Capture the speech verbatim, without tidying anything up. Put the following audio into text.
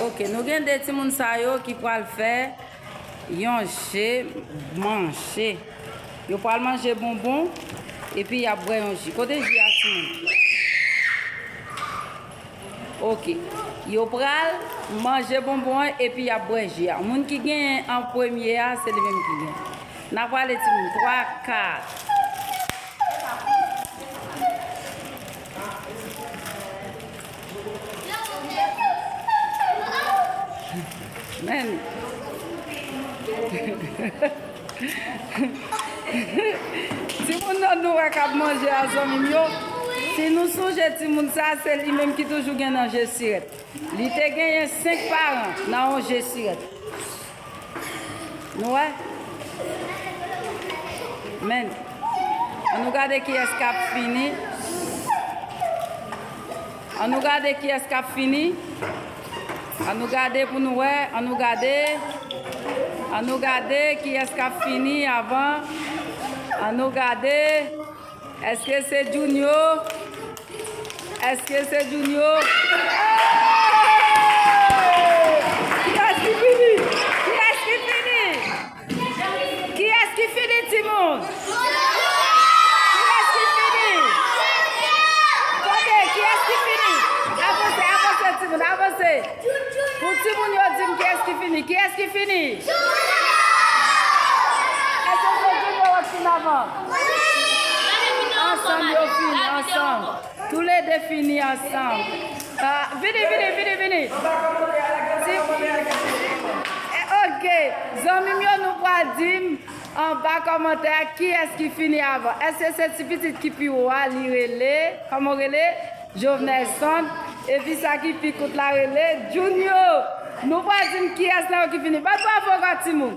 Ok, nou gen de timoun sa yo ki pral fè yon je manje. Yo pral manje bonbon, epi y ap bwè yon ji. Kote ji a, timoun? Ok. Yo pral manje bonbon an, epi y ap bwè ji a. Moun ki genyen an premye a, se li menm ki genyen. N a prale, timoun. Twa, kat. Men. Timoun nan nou wè k ap manje a, zanmi m yo. Si nou sonje timoun sa, se li menm ki toujou gen nan je sirèt. Li te genyen senk paran nan yon je sirèt. Nou wè? Men, ann nou gade kiyès k ap fini. Ann nou gade kiyès k ap fini. Ann nou gade pou nou wè. Ann nou gade. Ann nou gade kiyès k ap fini avan. Ann nou gade. Èske se Junio? Èske se Junio? Kiyès ki fini? Kiyès ki fini? Kiyès ki fini, timoun? Kiyès ki fini? Kote? Kiyès ki fini? Avanse, avanse, timoun, avanse. Pou timoun yo di m kiyès ki fini. Kiyès ki fini? Èske se Junio k fin avan? Ansanm yo fini, ansanm. Toulede fini ansanm. Ah, vini, vini, vini, vini. Si, eh, ok. Zanmi m yo, nou pral di m anba kòmantè a kiyès ki fini avan. Èske se ti pitit ki pi wo a, li rele, kòman w rele? Jovenelson. Epi sa ki pi kout la rele Junio. Nou pral di m kiyès nan yo ki fini. Bat bravo ankò, timoun.